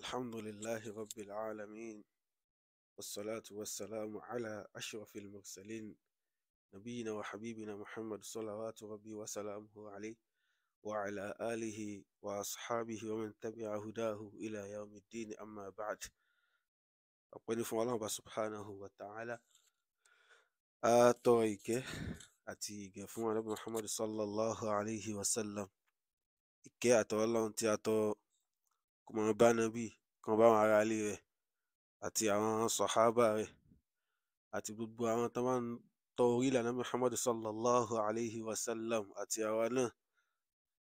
الحمد لله رب العالمين، والصلاة والسلام على أشرف المرسلين، نبينا وحبيبنا محمد صلوات ربي وسلامه عليه وعلى آله وأصحابه ومن تبع هداه إلى يوم الدين. أما بعد، ọpẹ́ ni fún Ọlọ́run Ọba subhanahu wa ta'ala. A tọrọ ìkẹ́ àti ìgẹ̀ fún Ànábì Muhammad sallallahu alayhi wa sallam. Ìkẹ́ àtọ̀rọ̀ Ọlọ́run tí a tọrọ kó máa bá Nábì, kó máa bá àwọn ará ilé rẹ̀ àti àwọn sàhábà rẹ̀ àti gbogbo àwọn tó máa ń tọ orí ìlànà Muhammad sallallahu alayhi wa sallam àti àwa náà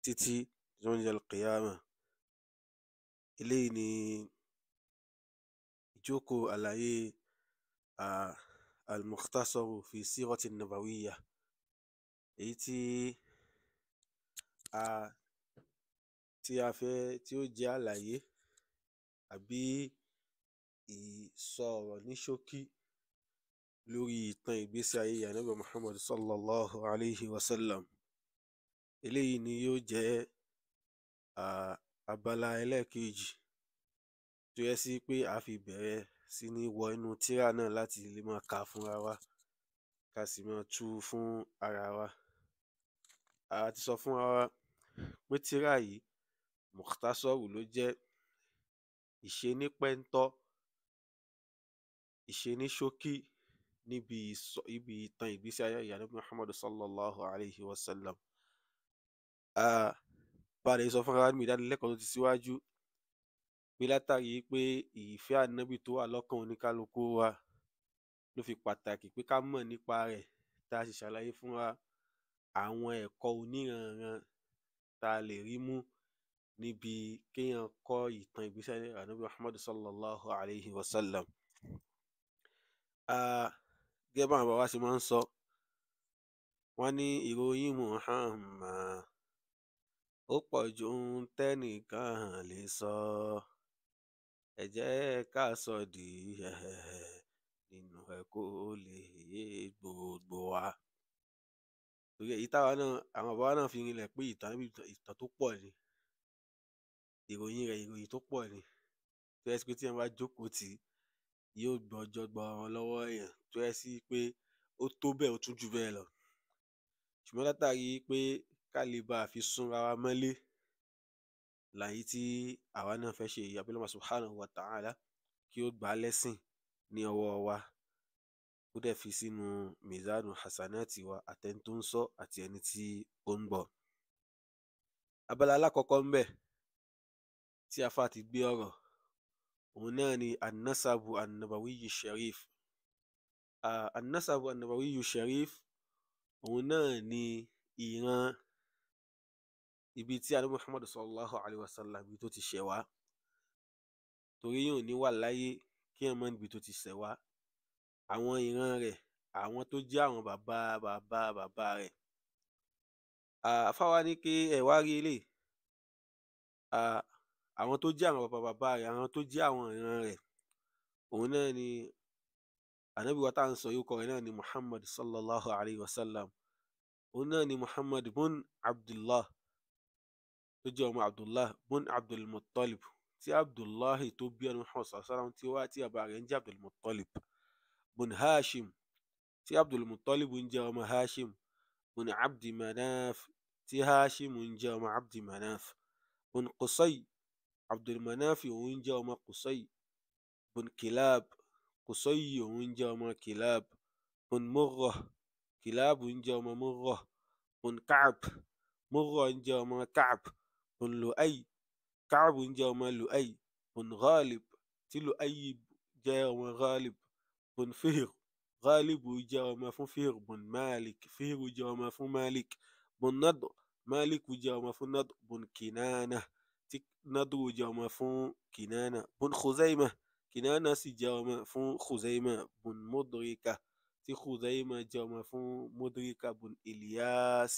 títí yawm al-qiyamah. Eléyìí ni ìjókòó àlàyé al-Mukhtasaru fi sírati nabawiyya, èyí tí a fẹ́ tí ó jẹ́ àlàyé àbí ìsọ ọ̀rọ̀ ní ṣókí lórí ìtàn ìgbésí ayé Ànábì Muhammad sallallahu alayhi wa sallam. Eléyìí ni yóò jẹ́ abala ẹlẹ́ẹ̀kejì tó yẹ sí pé a fi bẹ̀rẹ̀ sí ní wọ inú tírà náà láti lè máa kà fúnra wa, ká sì máa tú fún ara wa. A ti sọ fúnra wa pé tírà yìí mukhtasaru ló jẹ́, ìṣenípẹ́ńtọ́, ìṣeníṣókí níbi ibi ìtàn ìgbésí ayé Ànábì Muhammad sallallahu alayhi wa sallam. Bá a lè sọ fúnra wa níbi ìdánilẹ́kọ̀ọ́ tó ti síwájú pé látàrí pé ìfẹ́ Ànábì tó wà lọ́kàn oníkálukú wa ló fi pàtàkì pé ká mọ̀ nípa rẹ̀, tá a sì ṣàlàyé fún wa àwọn ẹ̀kọ́ oníranran tá a lè rí mú níbi kéèyàn kọ́ ìtàn ìgbésí ayé Ànábì Muhammad sallallahu alayhi wa sallam. Gẹ́gẹ́ báwọn bàbá ṣe máa ń sọ, wọ́n ní ìròyìn Muhammad ó pọ̀ ju ohun tẹ́nìkan lè sọ, ẹ jẹ́ ká sọ díẹ̀ nínú ẹ̀ kó lè yé gbogbo wa. Torí èyí táwa náà, àwọn bàbá náà fi rinlẹ̀ pé ìtàn Ànábì ìtàn tó pọ̀ ni, ìròyìn rẹ̀ ìròyìn tó pọ̀ ni, tó yẹ sí pé tí èèyàn bá jókòó tì í yóò gbọ́jọ́ gbọrọ lọ́wọ́ èèyàn, tó yẹ sí pé ó tó bẹ́ẹ̀, ó tún jù bẹ́ẹ̀ lọ. Ṣùgbọ́n látàrí pé ká lè bá a fi súnra wa mọ́lé làyí tí àwa náà fẹ́ ṣe, Abẹ́ Ọlọ́run subhanahu wa ta'ala kí ó gbà á lẹ́sìn ní ọwọ́ wa, ó dẹ̀ fi sínú mizanu hasanati wa, àtẹni tó ń sọ àti ẹni tí ó ń gbọ́. Abala alákọ̀ọ́kọ́ ńbẹ̀ tí afá ti gbé ọ̀rọ̀, òun náà ni an-nasabu an-nabawiyyu sharif. An-nasabu an-nabawiyyu sharif, òun náà ni ìran ibi tí Ànábì Muhammad sallallahu alayhi wa sallam ibi tó ti ṣẹ̀ wá. Torí yóò ní wà láyé kí ẹ̀ mọ̀ níbi tó ti ṣẹ̀ wá. Àwọn ìran rẹ̀, àwọn tó jẹ́ àwọn bàbá bàbá bàbá rẹ̀. Àfáà wa ní kí ẹ wá rí eléyìí. Àwọn tó jẹ́ àwọn bàbá bàbá rẹ̀, àwọn tó jẹ́ àwọn ìran rẹ̀, òun náà ni Ànábì wa tá à ń sọ, orúkọ rẹ̀ náà ni Muhammad sallallahu alayhi wa sallam. Òun náà ni Muhammad bun Abdullah, tó jẹ́ ọmọ Abdullah bun Abdul Muttalib, tí Abdullahi tó bí ẹnu Muhammad sallallahu alayhi wa sallam tí wá tí bàbá rẹ̀ ń jẹ́ Abdul Muttalib, bun Hashim, tí Abdul Muttalib ń jẹ́ ọmọ Hashim, bun Abdi Manaf, tí Hashim ń jẹ́ ọmọ Abdi Manaf, bun Qusay, Abdul Manaf òun ń jẹ́ ọmọ Qusay, bun Kilab, Qusay òun ń jẹ́ ọmọ Kilab, bun Murrah, Kilab ń jẹ́ ọmọ Murrah, bun Ka'b, Murrah ń jẹ́ ọmọ Ka'b, bun Lu'ay, Ka'b ń jẹ́ ọmọ Lu'ay, bun Ghalib, tí Lu'ay jẹ́ ọmọ Ghalib, bun Fihr, Ghalib jẹ́ ọmọ fún Fihr, bun Malik, Fihr jẹ́ ọmọ fún Malik, bun Nadr, Malik jẹ́ ọmọ fún Nadr, bun Kinana, tí Nadr jẹ́ ọmọ fún Kinana, bun Khuzaimah, Kinana sì jẹ́ ọmọ fún Khuzaimah, bun Mudrika, tí Khuzaimah jẹ́ ọmọ fún Mudrika, bun Ilyas,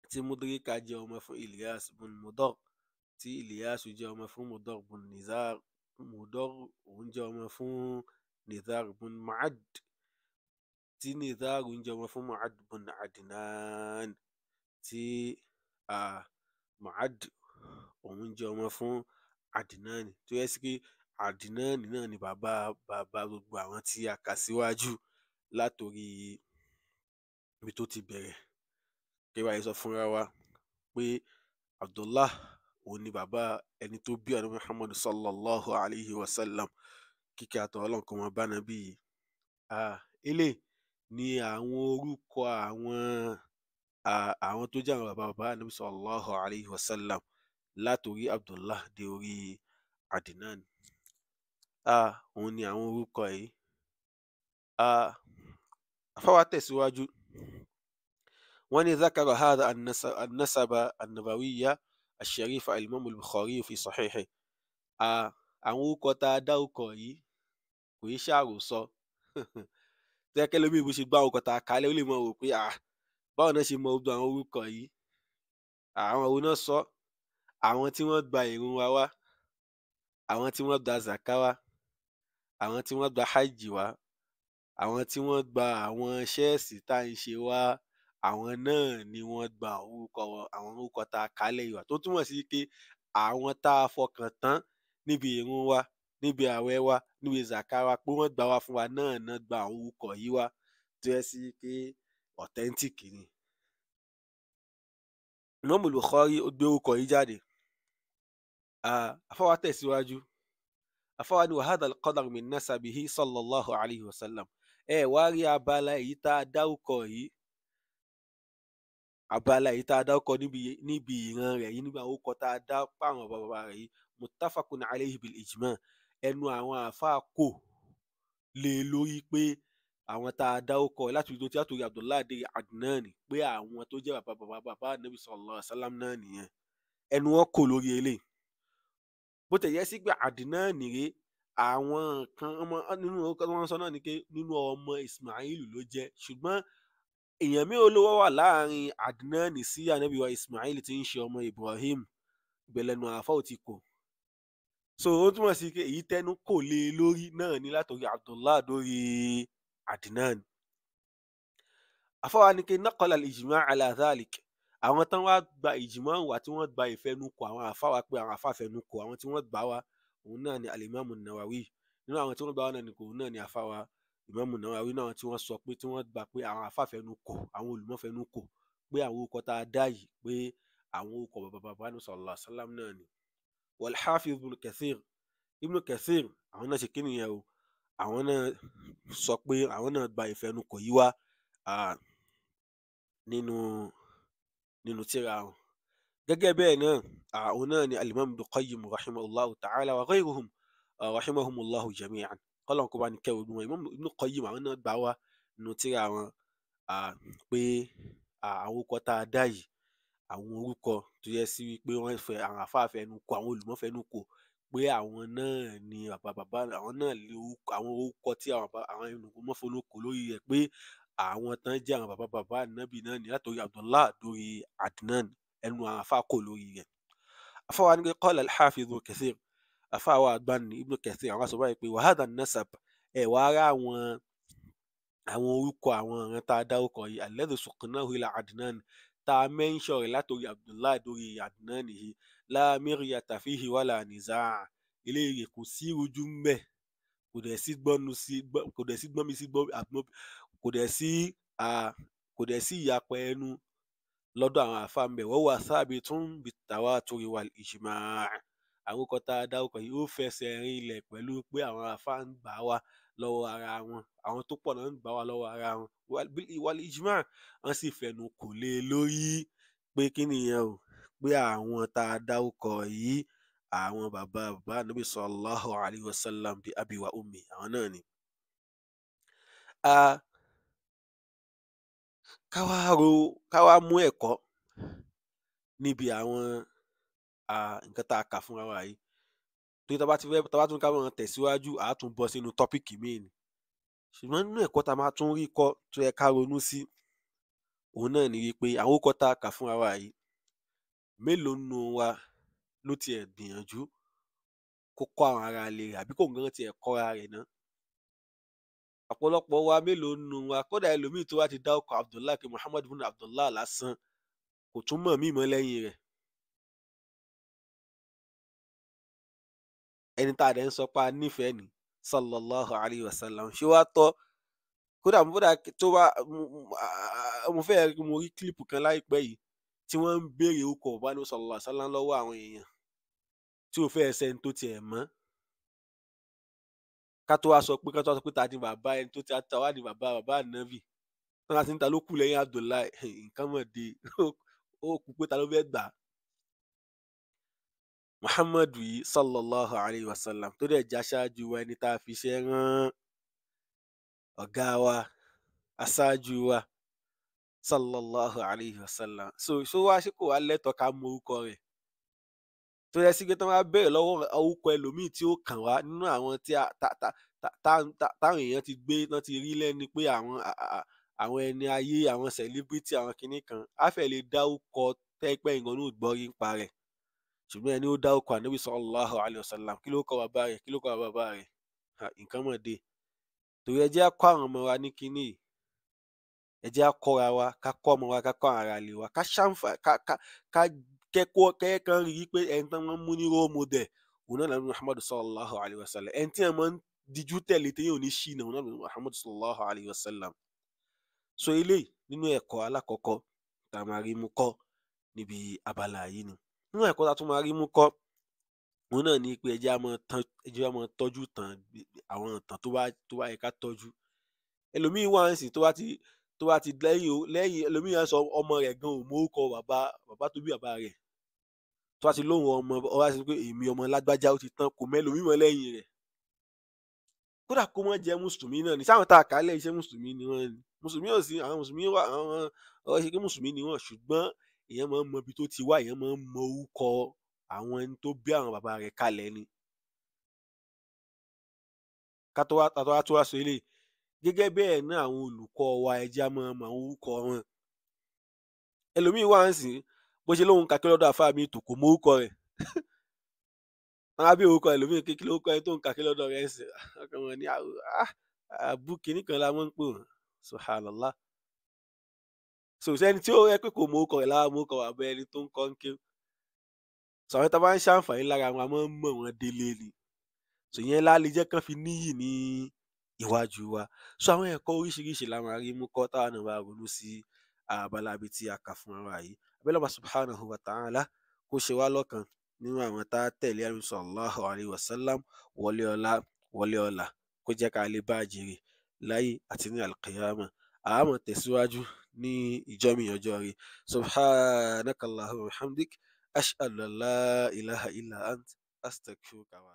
tí Mudrika jẹ́ ọmọ fún Ilyas, bun Mudar, tí Ilyas jẹ́ ọmọ fún Mudar, bun Nizar, Mudar òun jẹ́ ọmọ fún Nizar, bun Ma'ad, tí Nizar ń jẹ́ ọmọ fún Ma'ad, bun Adnan, tí Ma'ad òun jẹ́ ọmọ fún Adnan, tó yẹ sí pé Adnan náà ni bàbá bàbá gbogbo àwọn tí a kà síwájú látòrí ibi tó ti bẹ̀rẹ̀. Kí wàá sọ fúnra wa pé Abdullah òun ni bàbá ẹni tó bí ànábì Muhammad sallallahu alayhi wa sallam, kíkẹ́ àtọ̀ Ọlọ́run kó máa bá nàbí yìí. Eléyìí ni àwọn orúkọ àwọn tó jẹ́ àwọn bàbá bàbá ànábì sallallahu alayhi wa sallam látòrí Abdullah dé orí Adnan. Òun ni àwọn orúkọ yìí. Àfáà wa tẹ̀síwájú. Wọ́n ní zakara hadha an-nasaba an-nabawiyya ash-sharifa al-imam al-Bukhari fi sahihi. Àwọn orúkọ tá a dárúkọ yìí kò í ṣàròsọ. Tẹ́kẹ́ lómi ìbú ṣe gbá orúkọ tá a kálẹ̀, ó lè mọ̀ wò pé báwo náà ṣe mọ gbogbo àwọn orúkọ yìí, àwọn òun náà sọ, àwọn tí wọ́n gba ìrun wa wá, àwọn tí wọ́n gba zaka wá, àwọn tí wọ́n gba hajj wá, àwọn tí wọ́n gba àwọn ṣẹ́ẹ̀sì tá à ń ṣe wá, àwọn náà ni wọ́n gba orúkọ àwọn orúkọ tá a kálẹ̀ yìí wá, tó túmọ̀ sí pé àwọn tá a fọkàn tán níbi ìrun wa, níbi àwẹ̀ wa, níbi zaka wa, pé wọ́n gbà wá fún wa náà náà gba àwọn orúkọ yìí wá, tó yẹ sí pé authentic ni. Imam Bukhari ó gbé orúkọ yìí jáde. Àfáà wa tẹ̀síwájú. Àfáà wa ní wa hadha al-qadar min nasabihi sallallahu alayhi wa sallam. Ẹ wá rí abala èyí tá a dárúkọ yìí, abala èyí tá a dárúkọ níbi ìran rẹ̀ yìí, níbi àwọn orúkọ tá a dá páwọn bàbá rẹ̀ yìí, muttafaqun alayhi bil ijma. Ẹnu àwọn àáfàá kò lé lórí pé àwọn tá a dárúkọ láti ibi tó ti látòrí Abdullah dé Adnan, pé àwọn tó jẹ́ bàbá bàbá bàbá Nabi sallallahu alayhi wa sallam náà nìyẹn. Ẹnu wọn kò lórí eléyìí. Bó tẹ̀ yẹ sí pé Adnan rèé, àwọn kan ọmọ nínú orúkọ tí wọ́n sọ náà ni pé nínú ọmọ Ismail ló jẹ́, ṣùgbọ́n èèyàn mi ò lówó wà láàrin Adnan sí Ànábì wa Ismail tí ń ṣe ọmọ Ibrahim, ìbẹ̀lẹ̀nu àáfà ò ti kò. So ó túmọ̀ sí pé èyí tẹnu kò lé lórí náà ni látòrí Abdullah dórí Adnan. Àfáà wa ní pé naqala al-ijma' ala dhalik. Àwọn tán wá gba ìjìmọ̀ wá tí wọ́n gba ìfẹnukò àwọn àfáà wa, pé àwọn àfáà fẹnukò àwọn tí wọ́n gbà wá, òun náà ni al-Imam an-Nawawi. Nínú àwọn tí wọ́n gbà wá náà ni òun náà ni àfáà wa Imam an-Nawawi, náà tí wọ́n sọ pé tí wọ́n gbà pé àwọn àfáà fẹnukò, àwọn olùmọ̀ fẹnukò pé àwọn orúkọ tá a dá yìí pé àwọn orúkọ bàbá bàbá ní sallallahu alaihi wasallam náà ni. Wal-Hafiz Ibn Kathir, Ibn Kathir àwọn náà ṣe kí nìyẹn o, àwọn náà sọ pé àwọn náà gba ìfẹnukò yìí wá nínú tírà wọn. Gẹ́gẹ́ bẹ́ẹ̀ náà, àwọn náà ni al-Imam Ibn Qayyim rahimahullahu ta'ala wa ghayruhum rahimahumullahu jami'an. Kọ́lọ́n kó bá ní kẹ́ gbogbo wọn. Imam Ibn Qayyim àwọn náà gbà wá nínú tírà wọn pé àwọn orúkọ tá a dá yìí, àwọn orúkọ tó yẹ sí wípé wọ́n fẹ́ àwọn àfáà fẹnukò, àwọn olùmọ̀ fẹnukò pé àwọn náà ni bàbá bàbá, àwọn náà lè orúkọ, àwọn orúkọ tí àwọn bàbá, àwọn olùmọ̀ fẹnukò lórí rẹ̀ pé àwọn tán jẹ́ àwọn bàbá bàbá Ànábì náà ni látòrí Abdullah dórí Adnan, ẹnu àwọn àfáà kò lórí rẹ̀. Àfáà wa ní pé qala al-Hafiz Ibn Kathir, àfáà wa àgbà ní Ibn Kathir, àwọn sọ báyìí pé wa hadha an-nasab, ẹ wá rá àwọn orúkọ àwọn ìran tá a dárúkọ yìí, alladhi suqnahu ila Adnan, tá a mẹ́ńṣọ̀ rẹ̀ látòrí Abdullah dórí Adnan yìí, la miryata fihi wala nizaa, eléyìí kò sí ìrújú ńbẹ̀, kò dẹ̀ sí gbọ́nu sí kò dẹ̀ sí gbọ́nmi sí gbọ́, kò dẹ̀ sí kò dẹ̀ sí ìyapa ẹnu lọ́dọ̀ àwọn àfáà ńbẹ̀. Wa huwa thabitun bit-tawaturi wal-ijma'. Àwọn orúkọ tá a dárúkọ yìí ó fẹsẹ̀ rinlẹ̀ pẹ̀lú pé àwọn àfáà ń gbà wá lọ́wọ́ ara wọn, àwọn tó pọ̀ náà ń gbà wá lọ́wọ́ ara wọn, wal-ijma', wọ́n sì fẹnu kò lé lórí pé kí nìyẹn o, pé àwọn tá a dárúkọ yìí àwọn bàbá bàbá Ànábì sallallahu alayhi wa sallam bi abi wa ummi, àwọn náà ni. Ká wá mú ẹ̀kọ́ níbi àwọn nǹkan tá a kà fúnra wa yìí, torí tá a bá ti fẹ́, tá a bá tún ká máa tẹ̀síwájú, a tún bọ́ sínú tọ́píìkì míì ni. Ṣùgbọ́n nínú ẹ̀kọ́ tá a máa tún rí kọ́ tó yẹ ká ronú sí, òun náà ni wípé àwọn orúkọ tá a kà fúnra wa yìí, mélòó nínú wa ló tiẹ̀ gbìyànjú kó kọ́ àwọn ará ilé rẹ̀, àbí kóun gan tiẹ̀ kọ́ra rẹ̀ ná? Ọ̀pọ̀lọpọ̀ wa, mélòó nínú wa, kódà ẹlòmíì tó wá ti dárúkọ Abdullah kí Muhammad ibn Abdullah lásán, kò tún mọ̀ míì mọ́ lẹ́yìn rẹ̀. Ẹni tá a dẹ̀ ń sọ pé a nífẹ̀ẹ́ ni sallallahu alayhi wa sallam, ṣé wàá tọ́? Kódà tó bá mo fẹ́ mo rí kílípù kan láìpẹ́ yìí tí wọ́n ń béèrè orúkọ bàbá ní sallallahu alayhi wa sallam lọ́wọ́ àwọn èèyàn tí ò fẹ́ ẹsẹ̀ tó tiẹ̀ mọ́. Ká tó wá sọ pé ta ni bàbá ẹni tó ti ta wá ní bàbá bàbá ànábì tán láti ń ta ló kù lẹ́yìn Abdullahi, nǹkan mọ̀ dé, ó kú pé ta ló fẹ́ gbà. Muhammadu yìí sallallahu alayhi wa sallam tó dẹ̀ já ṣáájú wa, ẹni tá a fi ṣe rán ọ̀gá wa, aṣáájú wa sallallahu alayhi wa sallam. So wá ṣe kò wá lẹ́tọ̀ọ́ ká mọ orúkọ rẹ̀? Tó yẹ sí pé tí wọ́n bá béèrè lọ́wọ́ orúkọ ẹlòmíì tí ó kàn wá nínú àwọn tí táwọn èèyàn ti gbé tán ti rí lẹ́ni pé àwọn ẹni ayé, àwọn celebrity, àwọn kinní kan, á fẹ́ lè dá orúkọ tẹ́pẹ́ ìgbọ́n ní ògbọ́rí ń pa rẹ̀. Ṣùgbọ́n ẹni ó dá orúkọ Ànábì sallallahu alayhi wa sallam, kí ló kọ bàbá rẹ̀, kí ló kọ bàbá rẹ̀? Nǹkan mọ̀ dé. Torí ẹ jẹ́ á kọ́ àwọn ọmọ wa ní kinní yìí, ẹ jẹ́ á kọ́ra wa, ká kọ́ ọmọ wa, ká kọ́ àwọn ará ilé wa, ká ṣàǹfà, ká kẹ́kọ̀ọ́ kẹ́kàn rí i pé ẹni tán wọ́n mú ní role model òun náà lànà Muhammadu sallallahu alayhi wa sallam. Ẹni tí wọ́n máa ń dijú tẹ̀lé tí yóò ní ṣìnà òun náà lànà Muhammadu sallallahu alayhi wa sallam. So eléyìí nínú ẹ̀kọ́ alákọ̀ọ́kọ́ tá a máa rí mú kọ́ níbi abala yìí ni. Nínú ẹ̀kọ́ tá a tún máa rí mú kọ́ òun náà ni pé ẹ jẹ́ á máa tọ́jú tàn, àwọn ìtàn tó bá yẹ ká tọ́jú. Ẹlòmíín wà ń sìn tó bá ti lẹ́yìn ẹlòmíín á sọ ọmọ rẹ̀ gan ò mọ orúkọ bàbá tó bí bàbá rẹ̀. Tó bá ti lóhùn ọmọ, ó wá sí pé èmi ọmọ lágbájá, ó ti tán, kò mẹ́lòmíì mọ́ lẹ́yìn rẹ̀. Kódà kó mọ́ jẹ́ mùsùlùmí náà ni, sáwọn tá a kà á lẹ̀ iṣẹ́ mùsùlùmí ni wọ́n ni. Mùsùlùmí ò sí, àwọn mùsùlùmí wà, àwọn ọ̀rọ̀ ṣe pé mùsùlùmí ni wọ́n, ṣùgbọ́n èèyàn máa ń mọ ibi tó ti wá, èèyàn máa ń mọ orúkọ àwọn ẹni tó bí àwọn bàbá rẹ̀ kalẹ̀ ni. Ká tó wá tó wá sọ eléyìí, gẹ́gẹ́ bẹ́ẹ̀ náà àwọn olùkọ́ wa, ẹ jẹ́ á máa mọ àwọn orúkọ wọn. Ẹlòmíín wà ń sìn bó ṣe lóhun kàkí lọ́dọ̀ àfáà mi tò kò mọ orúkọ rẹ̀. Wọ́n á bí orúkọ ẹlòmíín kí lórúkọ ẹni tó ń kàkí lọ́dọ̀ rẹ̀ ń sìn, ọkàn wọn ní àbú kìíní kan la máa ń pè wọ́n, subhanallah. So sẹ́ni tí ó yẹ pé kò mọ orúkọ rẹ̀ lára mọ orúkọ bàbá ẹni tó ń kọ́ ń kéwú. So àwọn tá a bá ń ṣàǹfààní lára wọn, a máa ń mọ̀ wọ́n délé ni. So ìyẹn lá lè jẹ́ kán fi níyì ní iwájú wa. So àwọn ẹ̀kọ́ oríṣiríṣi la máa rí mú kọ́ táwa náà bá ronú sí abala ibi tí a kà fún wa yìí. Abẹ́lẹ́ ọba subhanahu wa ta'ala kó ṣe wá lọ́kan nínú àwọn tá a tẹ̀lé Ànábì sallallahu alayhi wa sallam wọlé ọlá wọlé ọlà, kó jẹ́ ká lè bá a jèrè láyé àti ní alqiyama. A máa tẹ̀síwájú ní ìjọ́ mi ọjọ́ rí. Subhanakallahumma wa bihamdik, ashhadu an la ilaha illa ant, astaghfiruka wa.